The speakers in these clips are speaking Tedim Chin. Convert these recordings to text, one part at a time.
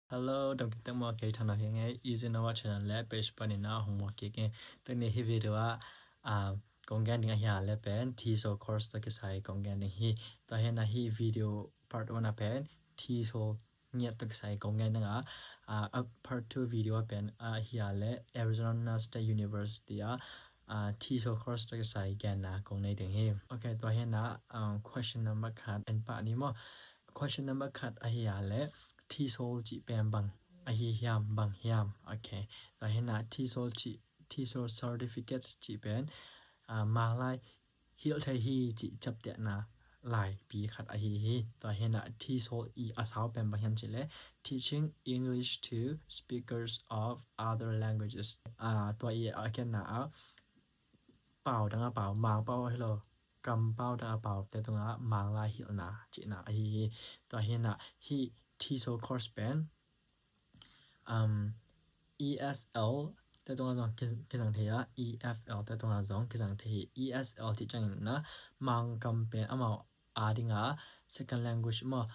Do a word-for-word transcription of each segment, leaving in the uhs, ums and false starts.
Hello, dam kik tek maw? Kei Thang Nau hi ing ei. Easy Nova channel le page panin ah hong muak kik ing. Tek ni hi video ah, ah, kong gen ding ahi a le pen TESOL course tawh kisai kong gen ding hi. Tua hi na hi video part one ah pen TESOL ngiat tawh kisai kong gen ding a, ah, a part two video ah pen ahi a le Arizona State University ah, ah, TESOL course tawh kisai genna kong nei ding hi. Ok, tua hi na, ah, question number khat en pah ni maw. Question number khat ahi a le TESOL cih pen bang ahi hiam, bang hiam? Ok, tua hi na TESOL cih, TESOL certificate cih pen, ah, Manglai hilh thei hi cih ciaptehna laipi khat ahi hi. Tua hi na TESOL i a sau pen bang hiam cih le Teaching English to Speakers of Other Languages. Ah, tua i a genna ah pau dang a pau, Mang pau hi lo, kam pau dang a pau te tungah Manglai hilhna cihna ahi hi. Tua hi na hi TESOL course pen, um, E S L te tungah zong ki-, kizang thei a, E F L te tungah zong kizang thei hi. E S L cih ciangin na Mangkam pen amau a ding a second language maw,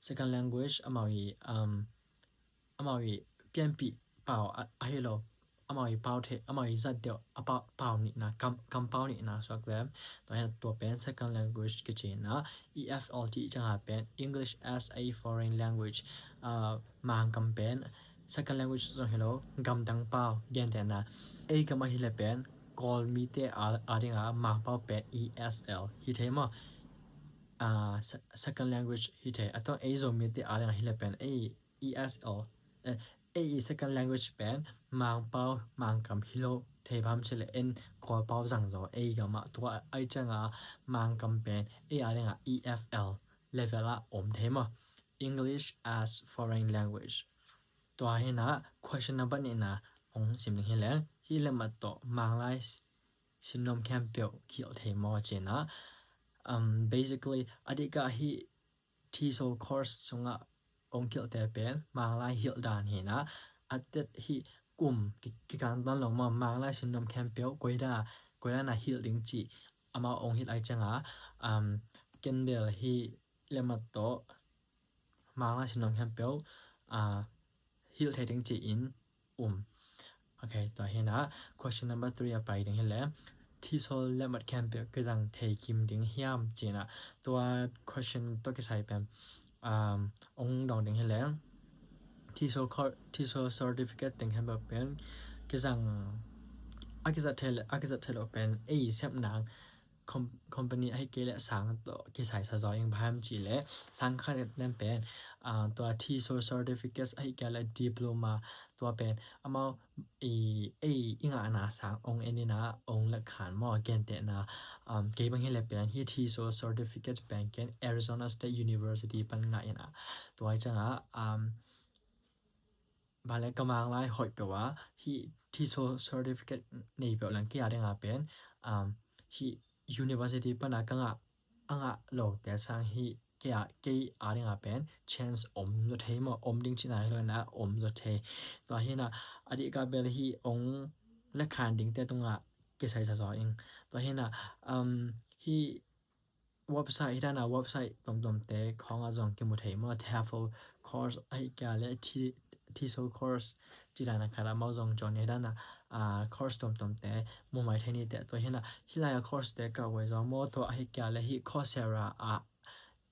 second language amau i, um, amau i pianpih pau a, ahi lo, amau i pau thei, amau i zat deuh a pau, pau nihna, kam, kam pau nihna suak lem. Tua hi na tua pen second language kici na, E F L cih ciang a pen English as a Foreign Language, ah, Mangkam pen second language zong hi lo, gamdang pau, gentehna ei gam ahi le pen Kawl mite a, a ding a Mang pau pen E S L hi thei maw? Ah, se-, second language hi thei. A tawh ei Zomite a ding a hi le pen ei E S L, eh, ei i second language pen Mang pau, Mangkam hi lo thei bang hiam cih le en Kawl pau zang zaw ei gam ah. Tua ahih ciang a Mangkam pen ei a ding a E F L level ah om thei maw, English as Foreign Language. Tua hi na question number nihna hong sim ding hi leng, hih lemmat tawh Manglai s-, sinnom khempeuh kihilh thei maw ci na. Um, basically, a dik ah hih TESOL course sungah hong kihilhte pen Manglai hilh dan hi na, a tet hih kum ki-, kikang tan lo maw, Manglai sinnom khempeuh koi dan, koi dan a hilh ding cih amau hong hilh ahih ciang a, um, ken bel hih lemmat tawh Manglai sinnom khempeuh, ah, hilh thei ding ci-in um. Ok, tua hi na question number three a pai ding hi le, TESOL lemmat khempeuh kizang thei kim ding hiam ci na. Tua question tawh kisai pen, um, hong dong ding hi le, TESOL cour-, TESOL certificate teng khempeuh pen kizang, a kizat thei le, a kizat thei lo pen ei sep nang com-, company ahih kei le sang tawh kisai sa zaw ing. Bang hiam cih le sang khat nen pen, ah, tua TESOL certificates ahih kei le diploma, tua pen amau i, ei i ngahna sang hong en in a hong letkhan maw, gentehna, um, kei bang hi le pen hih TESOL certificate pen ken Arizona State University pan ngah in a, tua ahih ciang a, um, bang le ka Manglai hoih peuh a, hih TESOL certificate nei peuh leng kei a ding a pen, um, hih university pan a ka ngah, a ngah lote sang hih kei a, kei a ding a pen chance om zaw thei maw, om ding cihna hi lo in a om zaw thei. Tua hi na a dik ah bel hih hong letkhan dingte tungah kisai sa zaw ing. Tua hi na, um, hih website, hi dan a website tuamtuamte khawng ah zong kimu thei maw, TEFL course ahih kei le T-, TESOL course ci dan a khat amau zong join hi dan a, ah, course tuamtuamte mu mai thei ni teh. Tua hi na hih lai a course te kah huai zaw maw, tua ahih kei le hih Coursera ah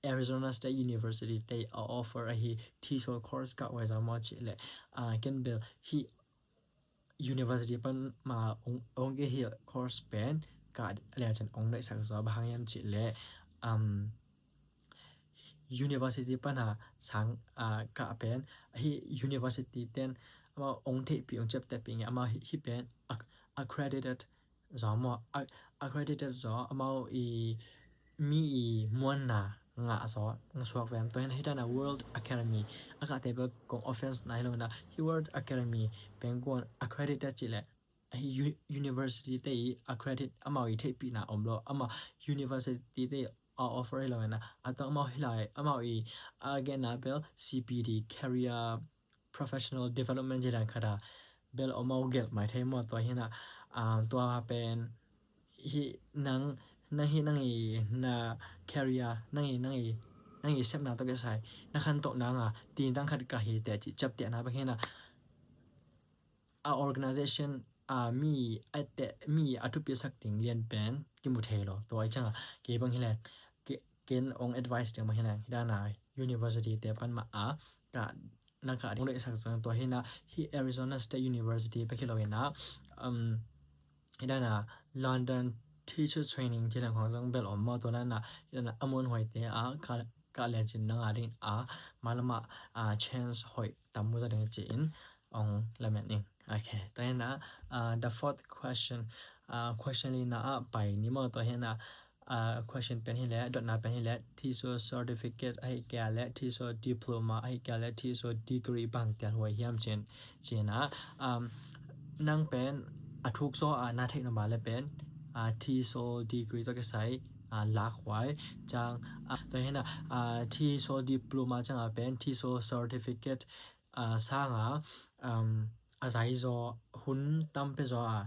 Arizona State University te a offer ahi TESOL course kah huai zaw maw cih le, ah, ken bel hih university pan ma ong, ong ke hi course pen ka le chan ong dai sak zo ba hang yam chi le, um, university pan ha sang, ah, ka pen hi university ten ama ong thei pi ong chep te pi nge ama hi, hi pen ac-, accredited zo mo, a-, accredited zo amau i mi i muanna ngah zo, ngah suak vem. Tua hin hi dan a World Academy a kah te bel kong offense nai lo na hi World Academy pengkuan accredited chi le hi u-, university te i accredit amau i theihpihna om lo, ama university te i a offer hi lo na. A tawh amau hi lai, amau i a genna bel C P D, career professional development ci dan khat a bel amau gelh mai thei maw. Tua hi na, ah, tua pen hi nang, nang hi nang i na career, nang i, nang i nang i sepna tawh kisai na khantoh nanga tintang khat ka hi teh cih ciaptehna bang hi na, a organization a mi a teh mi a thupi sak ding lian pen kimu thei lo. Tua i cianga kei bang hi le ken ong advice ding bang hi le hi dana university te pan mah a ka na ka ding le sak zong tua hi na hi Arizona State University pa kilo hi na um hi dana London teacher training ti lang khong zong bel om maw tua na na hi dana a mun huai te a ka ka le cin nanga ding a malama a chance hoi tam mu za ding ci in ong lamen ning. Okay, tua hi na uh, the fourth question uh, question li na a pai ni maw tua hi na uh, question pen hi le dotna pen hi le TESOL certificate ahi kei le TESOL diploma ahi kei le TESOL degree bang tial huai hiam cin cina um, nang pen a thuk zaw a na theih nop a le pen uh, TESOL degree tawh kisai uh, lak huai ciang uh, tua hi na uh, TESOL diploma cianga pen TESOL certificate uh, sanga um, a zai zaw hun tam pe zaw a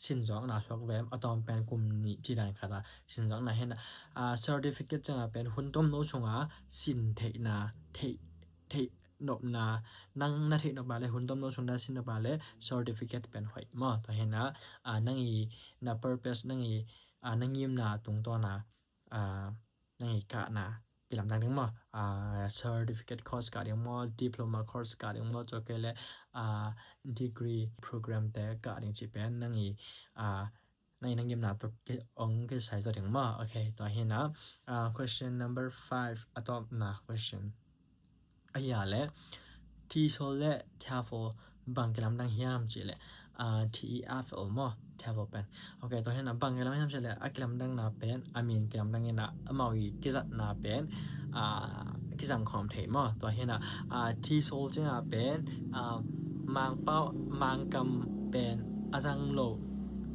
sin zawk na suak vem a tawm pen kum nih ci dan khat a sin zawk na hi na uh, certificate cianga pen hun tom no sunga sin theihna theih theih nopna nang na theih nop a le hun tom no sung na sin nop a le certificate pen hoih maw tua hi na uh, nang i na purpose nang i uh, na ngimna tungtawna uh, nang i kahna kilamdang ding maw uh, certificate course kah ding maw diploma course kah ding maw tua kei le uh, degree program te kah ding ci pen nang i uh, nang i nang ngimna tua ong kisai zaw ding maw. Okay, tua hi na uh, question number five a tawpna question ahi a le TESOL le TEFL bang kilamdang hiam ci le uh, TEFL maw TEFL pen. Okay, tua hi na bang kilamdang hiam ci le a kilamdangna pen a min kilamdang hi na amau i kizatna pen uh, kizang khawm thei maw tua hi na uh, TESOL cianga pen uh, mangpau mangkam pen a zang lo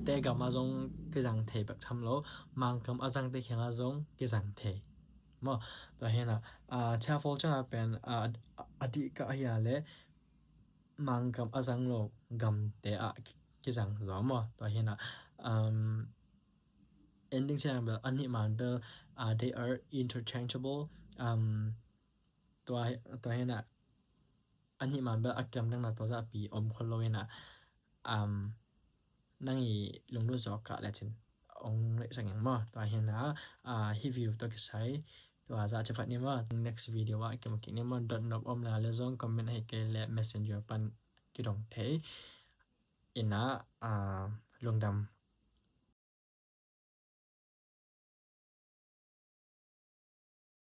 te gam a zong kizang thei bek tham lo mangkam a zang te khiang a zong kizang thei maw tua hi na uh, TEFL cianga pen uh, a dih ka ahi a le mangkam a zang lo gamte ah kizang zaw maw tua hi na um, ending ciang bel a nih man bel uh, they are interchangeable um, tua tua hi na a nih man bel a kilamdangna tua zahpi om khol lo hi na um, nang i lunglut zaw kah le cin ong leh sang ing maw tua hi na uh, hi view tua kisai tua zah ci fat ni maw next video ah kimu kik ni maw dot nop om la le zong comment ahi kei le messenger pan kidong thei ina uh, lungdam